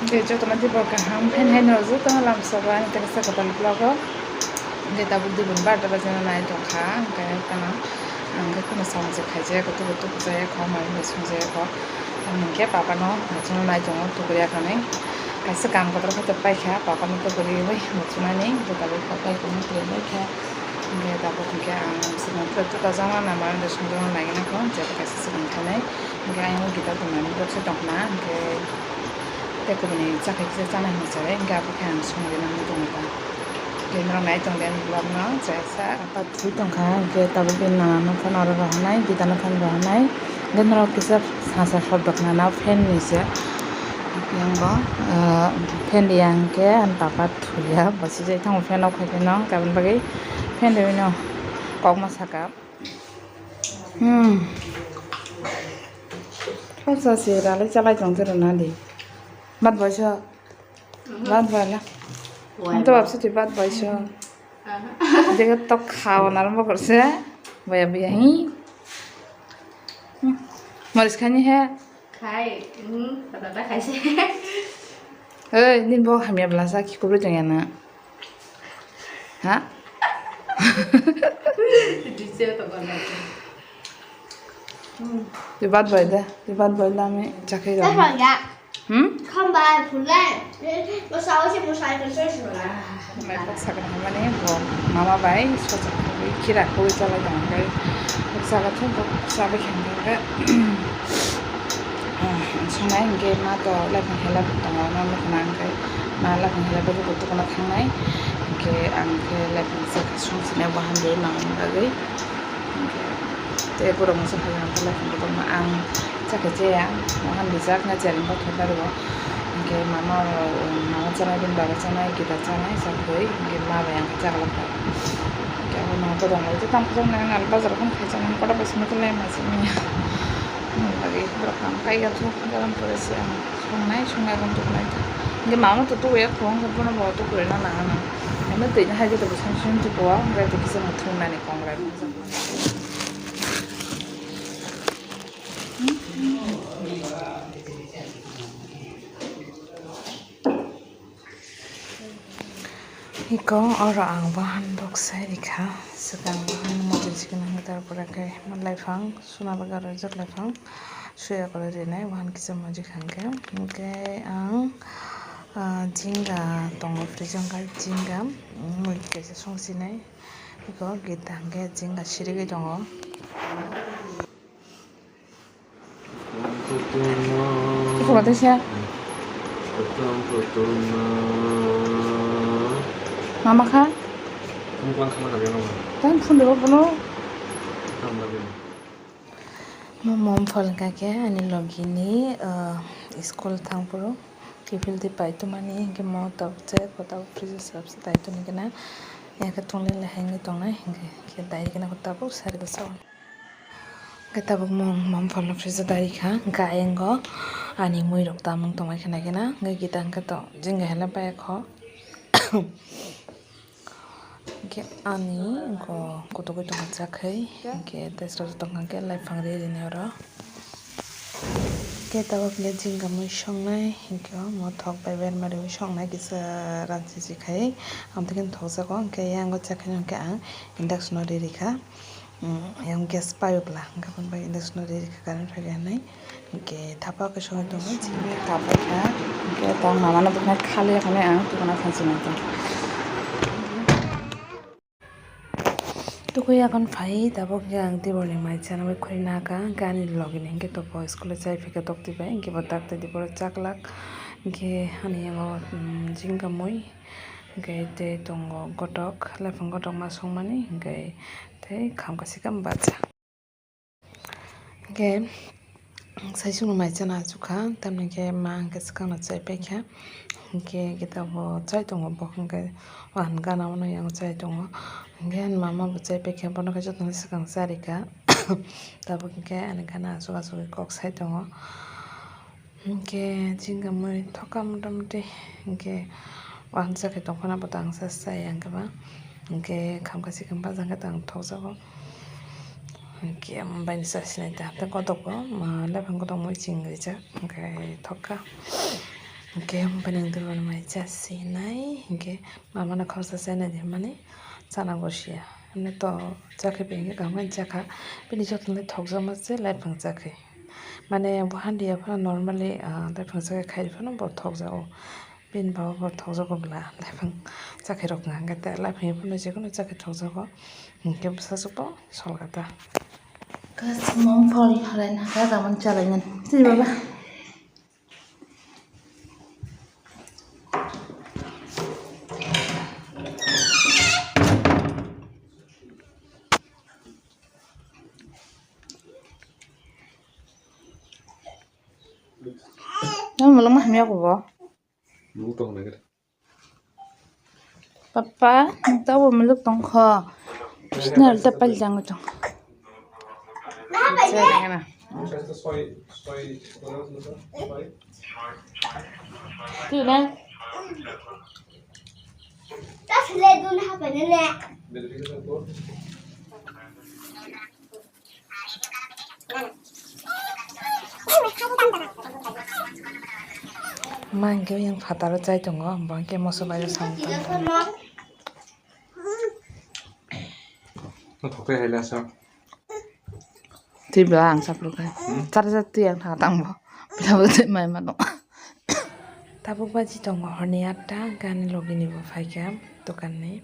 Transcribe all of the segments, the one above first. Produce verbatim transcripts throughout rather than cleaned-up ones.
Tei jotono teibo kaham, haino haino jotono lamsogo ani tei kaisa kwtal vlog o. Hwnkhe tabuk dibon barda bajana nai tongkha, hwnkhe phano ang khe kheno samung se khaijak, kutubu tubu jaya kho, mai mui sung jaya kho. Ang hwnkhe papa no muchungna nai tongo, tuburi akhani kaisa kam kotor khe paikha, papa no tuburi bai muchunani, hwnkhe tabuk papa khe muchung bai kha. Hwnkhe tabuk hwnkhe ang swkang tere tukajakna nama wngkhe songjakna naiwi nangkha, jebo kaisa swkang thanai. Hwnkhe ayang o gita tongnani borok se tongkhna, hwnkhe tei kubuni chakhai kisa chana hinwi chare, hwnkhe abo khe ang songwi nangwi tongkha. Tei norok nai tongdi ani vlog no, jesa. Apa thwi tongkha, hwnkhe tabuk bini nana no phano oro rohornai, gita no phano rohornai. Hwnkhe norok kisa sasa sodok nana fan ni se. Yang bo, ah, fan riya hwnkhe ani papa thwiya, bo sijai thango fan off khai phano, kabin bagwi fan riwi no kokma saka. Hmm. Khoroksa se ralai chalai tong tero nadi. Bat boiso. Bat boila. Ang to babsa twi bat boiso. Dega to khawa naram bokorse. Boya boya hi. Hmm. Moris khani he. Khai. Hmm. Tata khai se. Oi, nin bo hamya blasa ki kubri tong yana. Ha? Di je to gana. Di bat bai da, di bat bai da mi chakai da. Apa ya? Hmm? Khambai phulai. Mo sao se mo sai ko sai sura. Mai kok sakra mane bo mama bai sochak kiri kira kiri chalai tong kai. Kok sakra thum kok sabai khan tong kai. Ah, ang songnai hwnkhe ma to laphang helap tongo, ma mukhuna hwnkhe ma laphang helap bai bo tukuna thangnai. Hwnkhe ang khe laphang chakha songsinai bo hamjagwi mangani bagwi. Hwnkhe tei borok masa phai ang khe laphang kotorma ang chakha chaya, bo hamjak na chereng bothor bari bo. Hwnkhe mama rok, mama chanai bini baba chanai, gita chanai, chakri, hwnkhe ma bai ang khe chakha lakha. Hwnkhe abo ma to rong bai tamo khe nang al bazar khon khai chanai, kotor bai simi khe lai ma simi. Nini bagwi borok kam kaiya thung, garam pore se ang songnai, songnai rong tubunai ta. Hingke mama to tubuya khong, hingke bono bo tukurina nangana. Ano twi hai khe to bwsang song tubuo, hingke twi kisa no thungnani kong rai. Iko oro ang wahan boksai rikha, swkang wahan moto chikon hwnwi, tarpore khe laifang suna bagwi rijak, laifang suya kwrwi rinai wahan kisa mojik hwnkhe. Hwnkhe ang, ah, jhinga tongo fridge o, hwnkhe jhinga mui kaisa songsinai, iko gita hwnkhe jhinga sirigwi tongo. Kuchuk rw tei se. Mama kha? Tang phundu bo bono. Mo mom phal kha khe ani logi ni, ah, school thang phuru kiphil twi pai tongmani, hwnkhe mo tabuk che, tabuk fridge o swrapsa tai tongwi khe na. Yakhe tonglen le hai wngwi tongnai, hwnkhe khe dai rikhe na tabuk sari bwsa o. Hwnkhe tabuk mung mom phalno fridge o dari kha, hwnkhe ayang o ani mui rok tamung tongmai khna khe na, hwnkhe gita hwnkhe to jwnga hela baya kho. Hwnkhe ani wngkho kutugwi tongma chakhai, hwnkhe tei srok tongkha hwnkhe laifang ri rini oro. Hwnkhe tabuk hwnkhe jwnga mui songnai, hwnkhe omo thok bai berma riwi songnai kisa ranchi si khai, amtwkhe thokjago, hwnkhe yango chakhai hwnkhe ang induction o ri rikha. Yang gas paiyokla, hwnkhe aboni bagwi induction o ri rikha current phai rwi hinwi. Hwnkhe thapa khe songwi tongo, chini thapa kha, hwnkhe tang mamano bwkhwnai khali ya hinwi ang tukuna thansi nai tong. Tukui yakhon phai tabuk khe ang tiborni mai chana bai khuri naka, hwnkhe ani logini hwnkhe topo school o chai phika tokti bai, hwnkhe bo dakti di borok chaklak, hwnkhe ani yango, um, jingka mui, hwnkhe tei tongo gotok, laifang gotok ma songmani, hwnkhe tei khamka sikam bacha. Hwnkhe saichung mai chana achukha, tamni khe ma hwnkhe swkang no chai paikha, hwnkhe khe tabuk chai tongo bo hwnkhe. Ani gana mano yang chai tongo. Hwnkhe ani mama bo chai paikha, bono khe jotono swkang charikha. Tabuk hwnkhe ani gana aswk aswk khe kok sai tongo. Hwnkhe jingka mui thokha motamuti. Hwnkhe wansa khe tongphano bo tangsa chai ang khe ba. Hwnkhe khamkha sikam bajang khe tang thokjago. Hwnkhe baini chasinai ta tei kotok bo, ma, lephang kotok mui ching rijak hwnkhe thokha. Hwnkhe bini wngtwi mani mai cha sinai, hwnkhe mamano khoroksa chainai di hwnmani chana bo siya. Hwnwi to chakhe bini kaham khe chakha, bini jotono thokjakma se laiphang chakhe. Mane bo handi ya phano normally, ah, laiphang chakhe khai phano bo thokjago. Bini baba bo thokjago bwla laiphang chakhe rok wngkha, hwnkhe laiphang phano jekono chakhe thokjago, hwnkhe bwsajwk bo sol kha ta. Kaisa mung phol halai na kha, gamon chalai nani. Twi baba. Nang mulung ma hamya ko bo? Nung tong nai. Papa, nung tabo muluk tong kho. Bisna alta pal jang tong. Tu na. Ma hwnkhe yang phataro chai tongo, bo hwnkhe moso bai rok samung tangwi tongo. Twi ba ang saphuru khe. Char char twi ang tha tang bo. Pila bo twi mai mano. Tabuk baji tongo horni atta, gani logi ni bo phaikha dokan ni.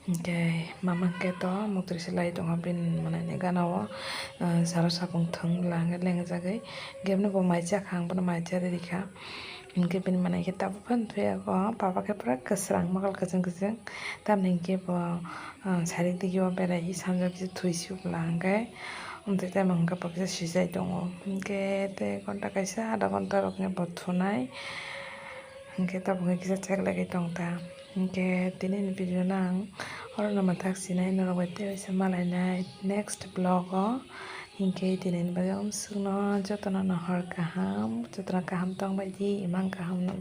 Hwnkhe mama hwnkhe to muktwi se lai tongo bini manani gana o, ah, salo sapung thwng bwla hwnkhe lengjagwi. Hwnkhe bini bo mai chakha, ang bono mai cha rikha. Hwnkhe bini manai khe tabuk phano thwiyago, papa khe pura kwsrang mokol kwchwng kwchwng. Tamni hwnkhe bo, ah, sarik digi o berai sanjak kisa thwi si bwla hwnkhe. Amtwi tei mangkha bo kisa sijai tongo. Hwnkhe tei ghonta kaisa adha ghonta rok hwnkhe bo thunai. Hwnkhe tabuk hwnkhe kisa check lagwi tong ta. Hwnkhe tini ni video no ang oro no mwthak sinai, norok bai tei waisa malainai next vlog o. Hwnkhe tini ni bagwi amsukno jotono no hor kaham, jotono kaham tong bai di, imang kaham no.